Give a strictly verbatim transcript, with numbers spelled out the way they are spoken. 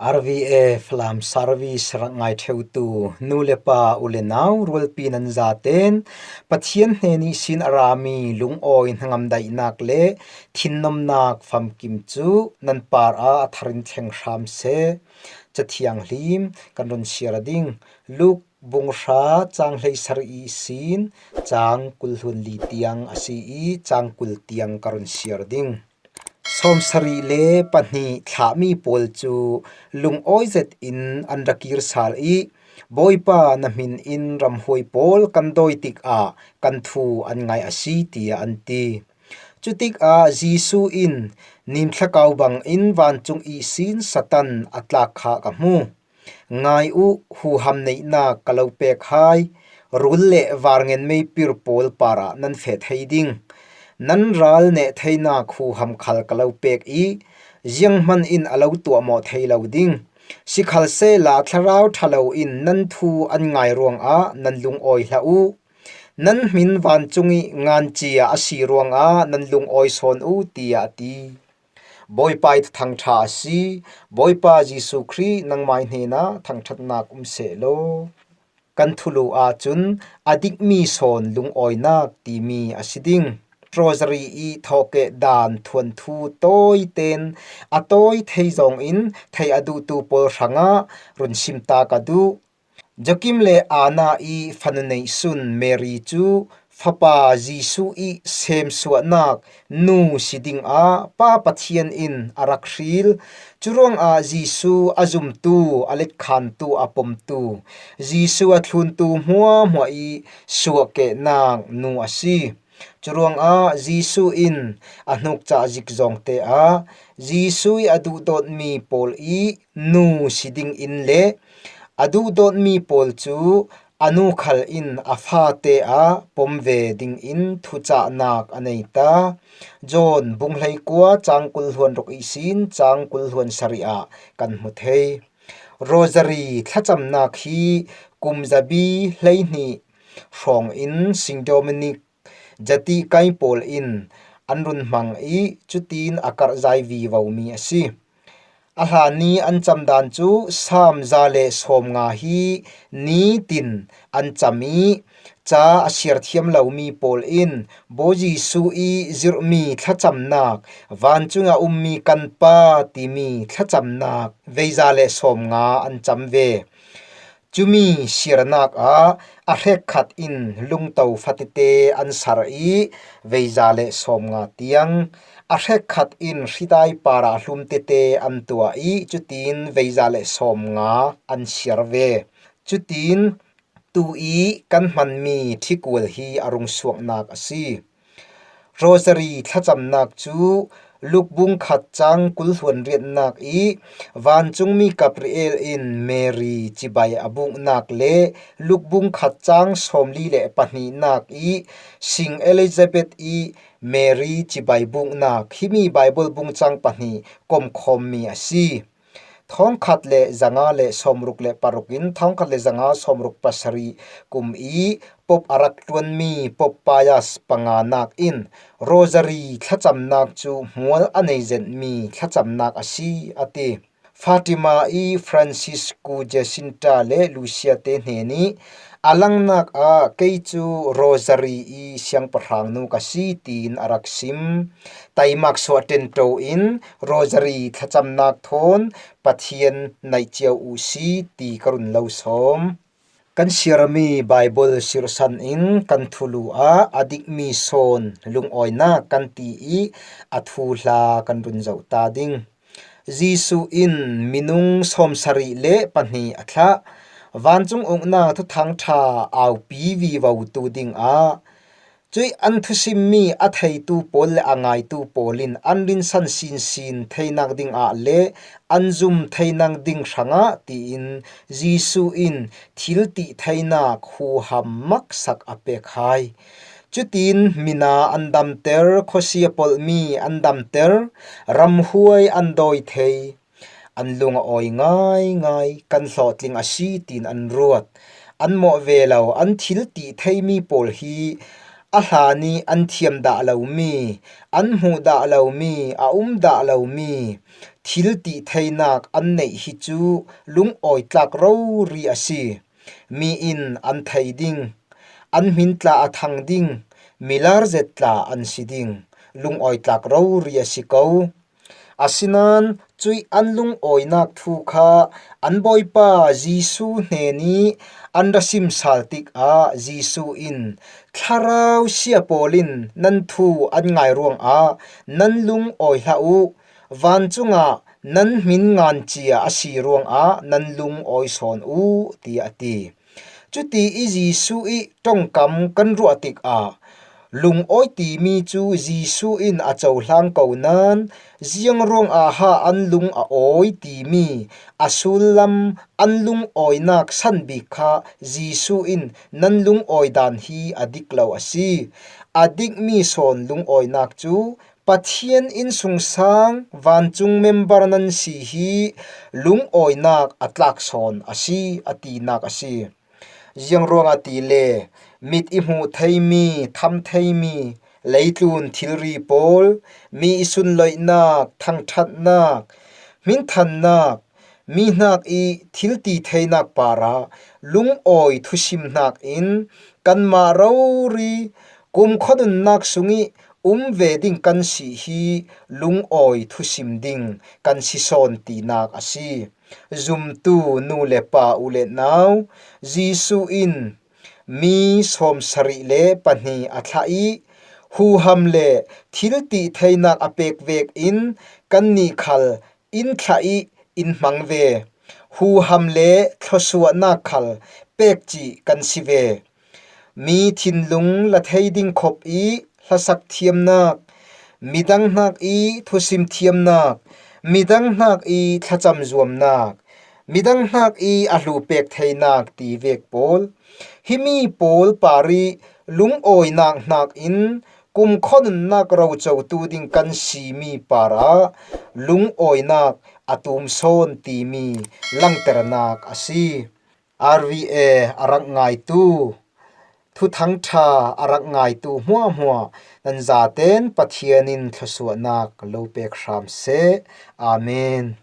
R V F Falam Service rak ngaiṭheutu nu le pa, u le nau, rualpi nan zaten Pathian hnen ihsin a rami lungawi hnangam daihnak le thinnomnak famkim cu nan parah a tharin thleng hram seh. Cathianghlim kan run siar ding. Luk bung hra cang hleisarih ihsin cang kul hluan li tiang a si i cang kul tiang ka run siar ding. Sawmsarih le pahnih thlahmi pawl cu lungawi zetin an ra kir sal i, "Bawipa, na hmin in ramhuai pawl kan dawi tikah kan thu an ngaih a si," tiah an ti. Cutikah Jesuh in, "Nimthlakau bangin vancung ihsin Satan a tlak kha ka hmu. Ngai uh, huham neihnak ka lo pek hai. Rul le varngen meipir pawl parah nan feh thei ding. Nan ral neh theinak huham khal ka lo pek i, zianghman in a lo tuahmawh thei lo ding. Sikhalsehla thlarau ṭha loin nan thu an ngai ruangah nan lungawi hlah uh. Nan hmin vancung ih nganci ah a si ruangah nan lungawi sawn uh," tiah a ti. Bawipa ih Thuthang ṭha a si. Bawipa Jesuh Khrih, nangmah ih hnenah thangṭhatnak um seh law. Kan thulu ahcun a dikmi sawn lungawinak timi a si ding. Rosary ih thawhkeh dan thuanthu tawiten a tawi thei zongin theih a duhtu pawl hrangah run sim ta ka duh. Joachim le Anna ih fanu neihsun Mary cu Fapa Jesuh ih semsuahnak nu si dingah Pa Pathian in a rak hril. Curuangah Jesuh a zumtu, a letkhantu, a pomtu, Jesuh a thluntu hmuahhmuah ih suahkehnak nu a si. Curuangah Jesuh in a hnukcah zik zawngte ah Jesuh ih a duhdawtmi pawl ih nu si dingin le a duhdawtmi pawl cu a nu khal in a fate ah pom ve dingin thucahnak a nei ta. John bung hleikua cang kul hluan ruk ihsin cang kul hluan sarih ah kan hmu thei. Rosary thlacamnak hi kum zabi hleihnih hrawngin Saint Dominic zati kai pawl in an run hmang ih cutin a karhzai vivomi a si. A hlan ih an cam dan cu Salm za le sawmnga hi nitin an cam ih ca a siar thiam lomi pawl in Bawi Jesuh ih zirhmi thlacamnak, vancung a ummi kan Pa timi thlacamnak veiza le sawmnga an cam ve. Cumi siarnak ah a hrekkhat in lungto fatete an ser ih veiza le sawmnga tiang, a hrekkhat in hridai parah hlum tete an tuah ih cutin veiza le sawmnga an siar ve. Cutin tu ih kan hmanmi ṭhikual hi a rung suaknak a si. Rosary thlacamnak cu Luk bung khat cang kul hluan riatnak ih vancungmi Gabriel in Mary cibai a buknak le Luk bung khat cang sawmli le pahnihnak ih Sing Elizabeth ih Mary cibai buknak, himi Baibal bung cang pahnih komkhawmmi a si. Thawngkhat le zanga le sawmruk le paruk in thawngkhat le zanga sawmruk pasarih kum ih Pope a rak ṭuanmi Pope Pius panganak in Rosary thlacamnak cu hmual a nei zenmi thlacamnak a si, a ti. Fatima ih Francisco, Jacinta le Lucia te hnen ih a langnak ah kei cu Rosary ih siangpahrang nu ka si, tiin a rak sim. Taimak suah ṭenṭo in Rosary thlacamnak thawn Pathian naih cio uhsi ti ka run lo sawm. Kan siarmi Baibal sirhsan in kan thulu ah a dikmi sawn lungawinak kan ti ih a thuhla kan run zoh ta ding. Jesuh in minung sawmsarih le pahnih a thlah. Vancung uknak thuthang ṭha aupi vivotu dingah, cuih an thusimmi a theitu pawl le a ngaitu pawl in an rinsan sinsin theinak dingah le an zum theinak ding hrangah tiin Jesuh in thil tih theinak huham maksak a pek hai. Cutin mina an damter, khuasi a polhmi an damter, ramhuai an dawi thei. An lung a awi ngaingai, kan hlawhtling a si, tiin an ruat. An mawh ve lo, an thil tih theimi pawl hi a hlan ih an thiam dah lomi, an hmuh dah lomi, a um dah lomi, thil tih theinak an neih hi cu lungawi tlak rori a si. Mi in an thei ding, an hmin tla a thang ding, milar zet tla an si ding, lungawi tlak rori a si ko. Asinain cuih an lungawinak thu kha an Bawipa Jesuh hnenih an ra sim sal tikah Jesuh in, "Thlarau sia pawl in nan thu an ngai ruangah nan lungawi hlah uh. Vancungah nan hmin ngan cia a si ruangah nan lungawi sawn uh," tiah a ti. Cuti i Jesuh i ṭongkam kan ruah tikah lungawi timi cu Jesuh in a cohlang ko nain, ziang ruangah ha an lung a awi timi a sullam an lungawinak san bik kha Jesuh in, "Nan lungawi dan hi a dik lo a si. A dikmi sawn lungawinak cu Pathian innsungsang vancung member nan si hi lungawinak a tlak sawn a si," a tinak a si. Ziang ruangah tile mit i hmuh theimi, tham theimi, leitlun thilri pawl, mi i sunloihnak, thangṭhatnak, hminthannak, mi hnak i thil ti theinak parah lungawi thusim hnak in kanmah rori kumkhua nunnak sung i um ve ding kan si hi lungawi thusim ding kan si sawn tinak a si. Zumtu nu le pa, u le nau, Jesuh in mi sawmsarih le pahnih a thlah i huham le thil tih theinak a pek vekin kannih khal in thlah i in hmang ve. Huham le thluasuahnak khal pek cih kan si ve. Mi thinlung la thei ding khop i hlasak thiamnak, midang hnak i thusim thiamnak, midang hnak i thlacam zuamnak, midang hnak i a hlu pek theinak ti vek pawl, himi pawl par i lungawinak hnak in kumkhua nunnak rocotu ding kan simi parah lungawinak a tum sawn timi langternak a si. R V A a rak ngaitu, Thuthang ṭha a rak ngaitu hmuahhmuah nan zaten Pathian in thluasuahnak lo pek hram seh. Amen.